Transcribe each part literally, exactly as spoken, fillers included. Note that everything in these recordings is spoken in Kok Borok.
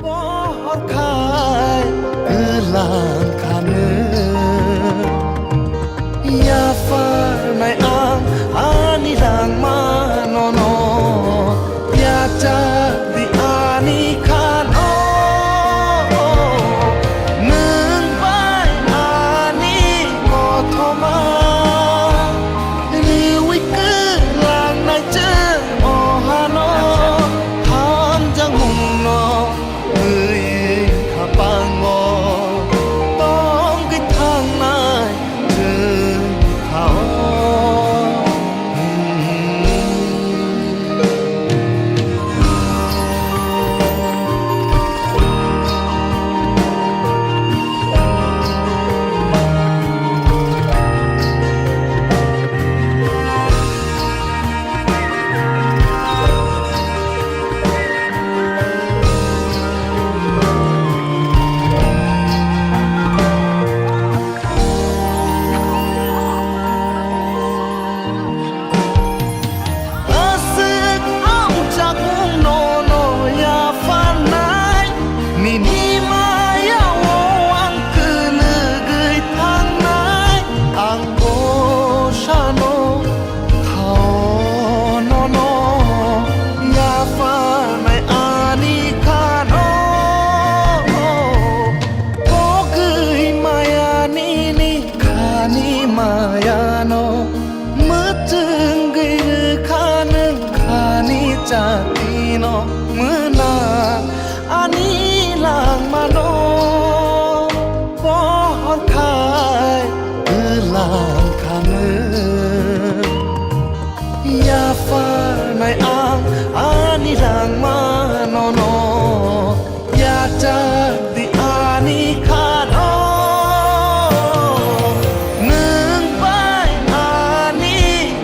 Pohor khai kwlang khanwi, yapharnai ang ani langmanono, yachak di ani khano, nwng bai ani kothoma. Riwi kwlangnai chwng o hano, hamjakmungno twi khapango, tongwi thangnai chwng khao. Aswk ang chakung nono yapharnai, nini maya o ang kwnwgwi thangnai, ang bosano khao nono yapharnai ani khano, pogwi maya nini khani mayano. Mwchwngwi rwkha nwng khani chatino, mwnang ani langmano pohor khai kwlang kha nwng. Yapharnai ang ani langmanono, yachak di ani khano, nwng bai ani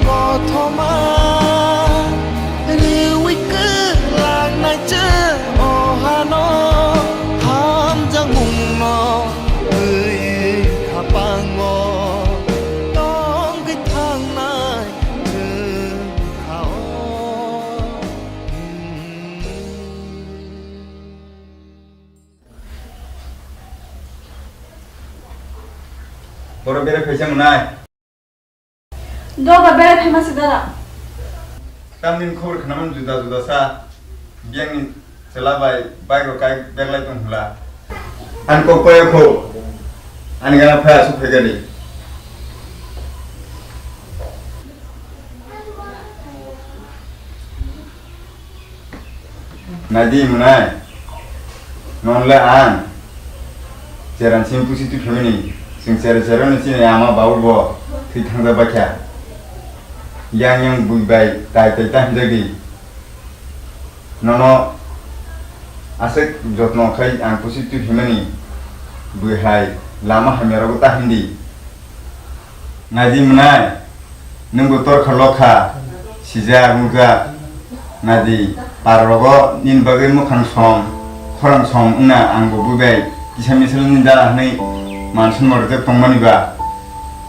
kothoma, riwi kwlangnai chwng o hano, hamjakmungno twi khapango, tongwi thangnai chwng khao. Borok berai phaisa mwnai? Doga berai phaima se dara. Tamni khobor khnamani juda juda sa. Biyangni chwla bai bike rok kai beglai tong hwnla. Ani kok paya kho. Ani gana phai aswk phaikani. Naidi mwnai, nonle ang cheran simi pusi twi phaimani, chwng cheran cheran ni chini ama babu bo thwi thangjak baikha. Yang yang bui bai tai tai ta hwnjagwi nono aswk jotno khai ang pusi twi phaimani, bui hai lama hamya rogo ta hindi. Naidi mwnai, nwngbo torkha lokha, sijak nukjak. Naidi, para rogo nini bagwi mukhang som, khorang som wngna ang bo bui bai kisa misil ni dara hwnwi man swngo rwjak tongmani ba.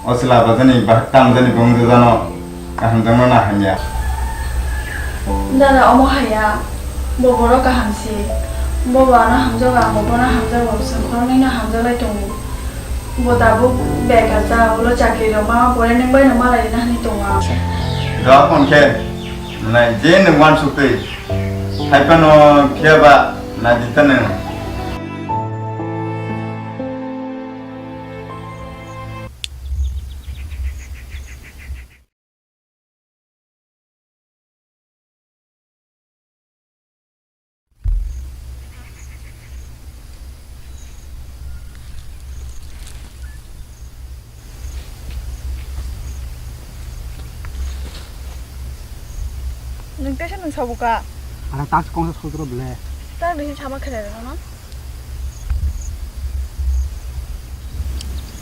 O chwla bajani bahai tamjani bo wngjakjano kaham jangno na hamya. Dara omo haya, bo borok kaham si. Bo bo ano hamjago, ang bo bono hamjago, chwng khoroknwi no hamjaklai tongo. Bo tabuk bekar ja, ulo chakri rok ma, bo le nwng bai no malai rina hwnwi tongo. Doa phone khe, nai je nwng uansuk twi, hai phano phiya ba nai di ta nwng. Nwng teisa nwng sabuka. Arang tak kongsa sodro bele. Tak disi sama khelai rwno.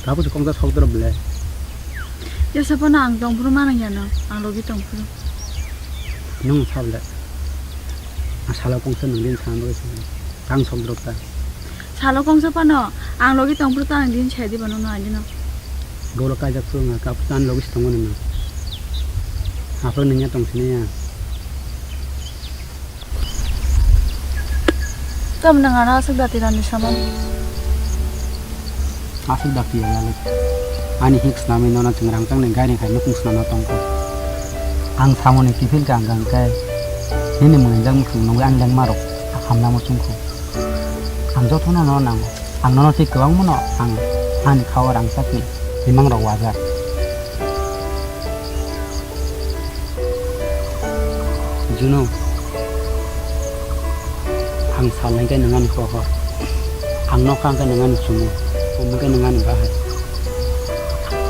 Tabuk se kongsa sodro bele. Jesa phano ang tongphuru manang yano, ang logi tongphuru. Nwng sa bele. A salo kongsa nwng din sa bagwi sa. Tang sodro ta. Salo kongsa phano, ang logi tongphuru ta ang din sa di bano no alino. Golo kaijak phuru nga kap tan logi si tongo nang. Aphuru nungya tong sini ya. Tamo nang ano aswk dati rani samani. Aswk dati ya yalo. Ani hik snami nono chwng rang chang ni gari khai nukung snamna tongkha. Ang samoni kiphil ka ang khe nini mwngjak muchung nungwi ani lengma rok hamna muchungkhu. Ang jotono nono nango. Ang nono tei kwbangmano ang ani khao rang sakni imang rok wajak. Juno, ang salnai khe nangani hoho, ang nokha khe nangani chumu, omo khe nangani bahai.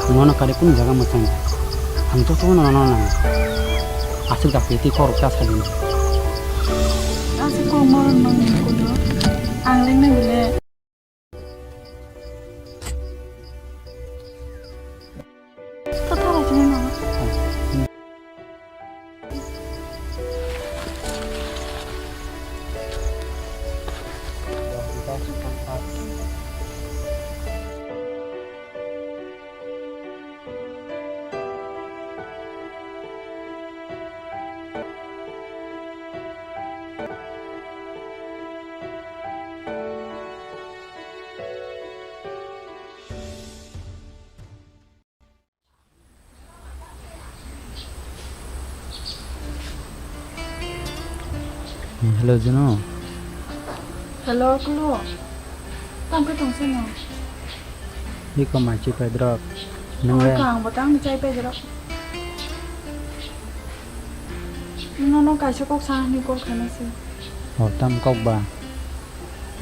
Ang nono kari kunu jaga mwchang, ang jotono nono nango. Aswk dakti tei khorok ta salini. Aswk kok moron mangni kuno, ang lengnai bile. Hello, Juno. Hello, Kulu. Tamo khe tong seno? Iko mai chi pai drop. Nung le? Ang bo tang chai pai drop. Nono kaisa kok sa hwnwi call khainai se. Oh, tam kok ba?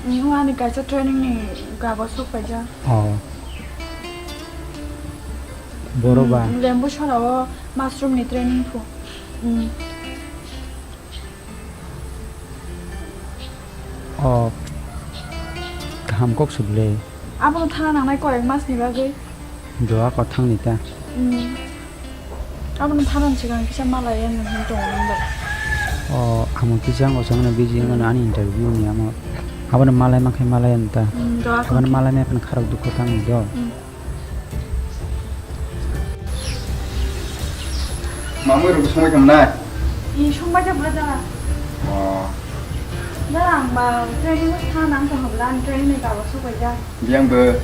Mm, ani kaisa training ni gabo sok paijak. Oh. Boro ba? Mm, Lembu Sora o mushroom ni training phu. Mm. Oh. Kaham kok sudle. Abono thana nangnai koyek mas ni bagwi. Doa kothang ni ta. Mm. Abono thanani swkang kisa malai ya nwng hwn tongo nang bai. O, amo kisa ang osomano busy wngmano ani interview ni amo. Abono malai mankhe malai ya ta. Mm, doa abono kothang. Malai maya phano kharok dukhu tangni do. Mm. Mamwi rok songwi tong nai? I songbai ja bwla dara. O. Dara ang ba training o thanang tong habla, ang training ni gabo sokbai ja. Biyang bo?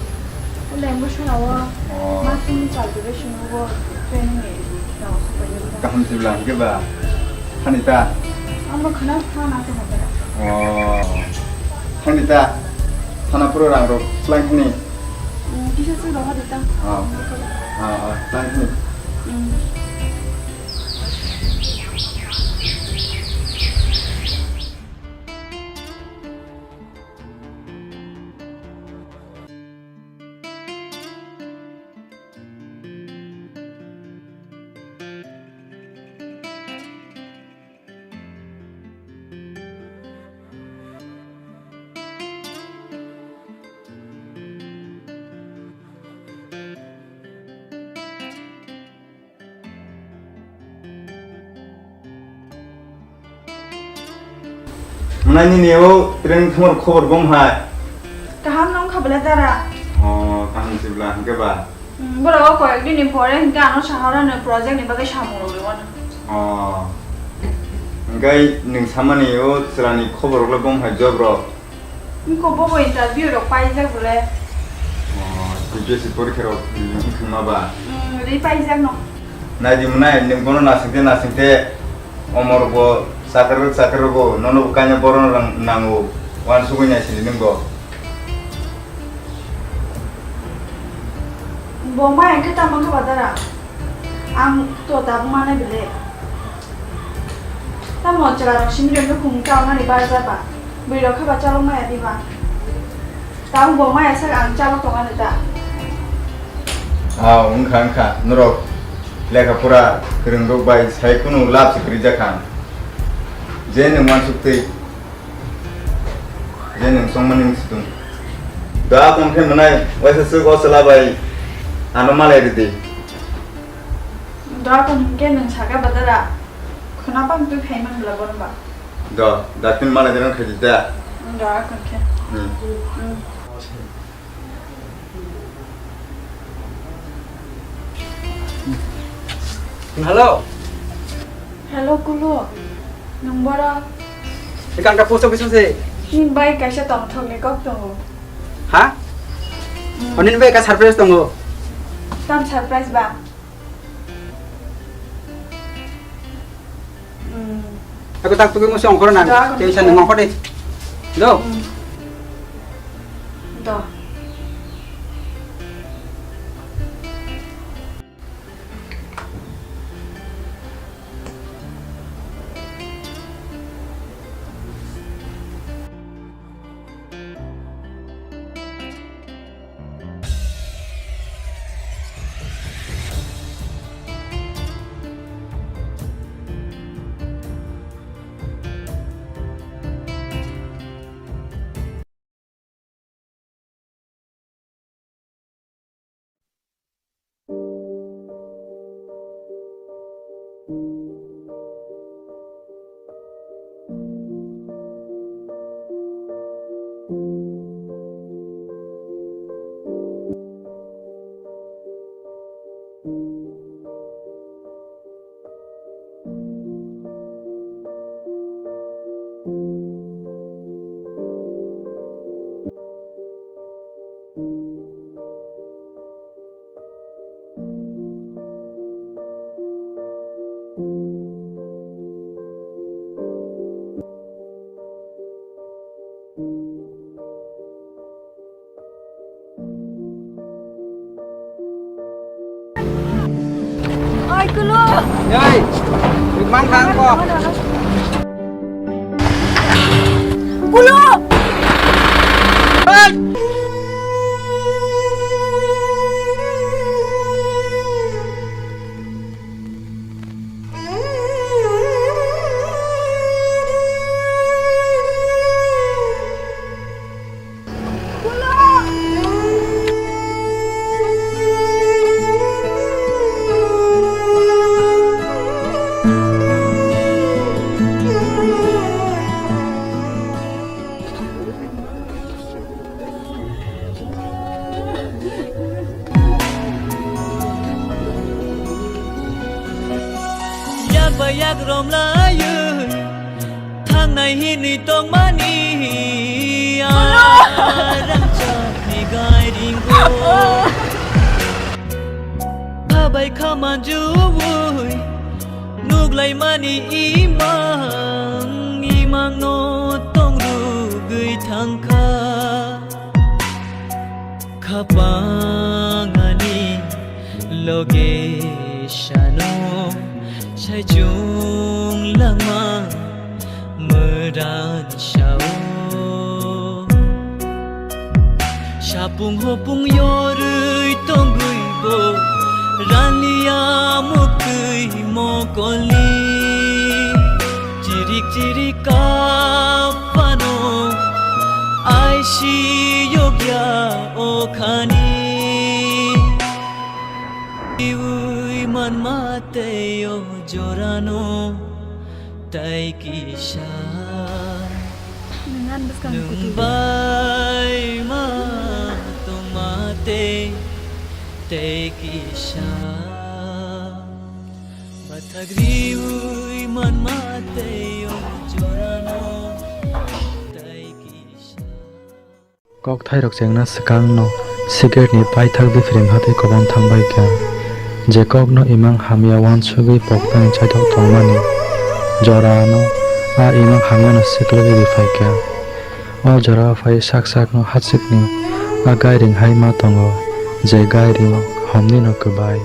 Lembu Sora o. Oh. Mushroom cultivation o training ni rok sokbai. Kaham sibla hingke ba? Thani ta? Amo khana thana to hote. Oh. Thani ta? Thana puro rang rok slai thani? Mm, kisa se roha dita. Oh. Ah, ah, slai thani. Mm. Mwnai nini o training thangmani khobor bo wng hai? Kaham no wngkha bwle dara. O, kaham se bwla, hwnkhe ba? Hmm, borok o koyek din ni pore hwnkhe ano sahorano project ni bagwi samung rwui wano. O, hwnkhe nwng samani o chwlani khobor rok le bo wng hai job rok? Wngkha bobo interview rok paijak bwle. O, U P S C porikha rok wngthangma ba? Hmm, ri paijak no. Naidi mwnai, nwng bono nasingte nasingte, omor bo chakar chakar bo, nono bo kaina boron rang nango, wansugwi naisidi nwng bo. Bo maya khe tamo khe ba dara? Ang to tabuk manai bile. Tamo chwla rok simi rok nukhung chawnani barja ba? Bwrwi rok khe ba chalok maya di ba? Tabuk bo maya sak ang chalok tongani ta? Aw, wngkha, wngkha. Norok lekha pora kwrwng rok bai sai kunu lab se kwrwi jakha ang. Je nwng uansuk twi, je nwng chongmani wng si thung. Da kon khe mwnai, waisa swk o chwla bai ano malai rw di. Da kon hwn khe nwng saka ba dara, khwna bang twi phai man bla bono ba. Da, da twi malai rw kha di da. Da kon khe. Hmm. Hmm. Hello. Hello, Kulu. Nwng boro? Ekang ka post office se. Nini bai kaisa tongthokni kok tongo. Ha? Hmm. O nini bai ka surprise tongo. Tam surprise ba? Hmm. Aku tak tugui musi ongkor nang. Da, aku tension nang ongkor de. Do. Hmm. Do. Oi, Kulu! Yai! Mang kang ko! Kulu! Hey! Yak bai yak romlaiwi thangnai hinwi tongmani a rangchakni gairingo. Khabai khamanjuwi nuklaimani imang, imangno tongrugwi thangkha. Khapang ani loge sano saichung langma mwran sao. Sapung hopung yorwi tongwi bo raniya muktwi mokolni. Chirik chirik kaphano aisi yokya okhani. Iwi manma tei o jorano tai kisa. Nwng ani bwskang nwng kutu bai ma tongma tei, tei kisa. Bathak riwi manma tei o jorano tai kisa. Kokthairok chengna swkangno cigarette-ni paithak biphiring hatwi kobon thangbaikha. Je kokno imang hamya uansugwi poktani chaithok tongmani jorano a imang hamyano swklwgwi riphaikha. O jorao phai sak sakno hachikni a gairing hai ma tongo, je gairing homnino kwbai.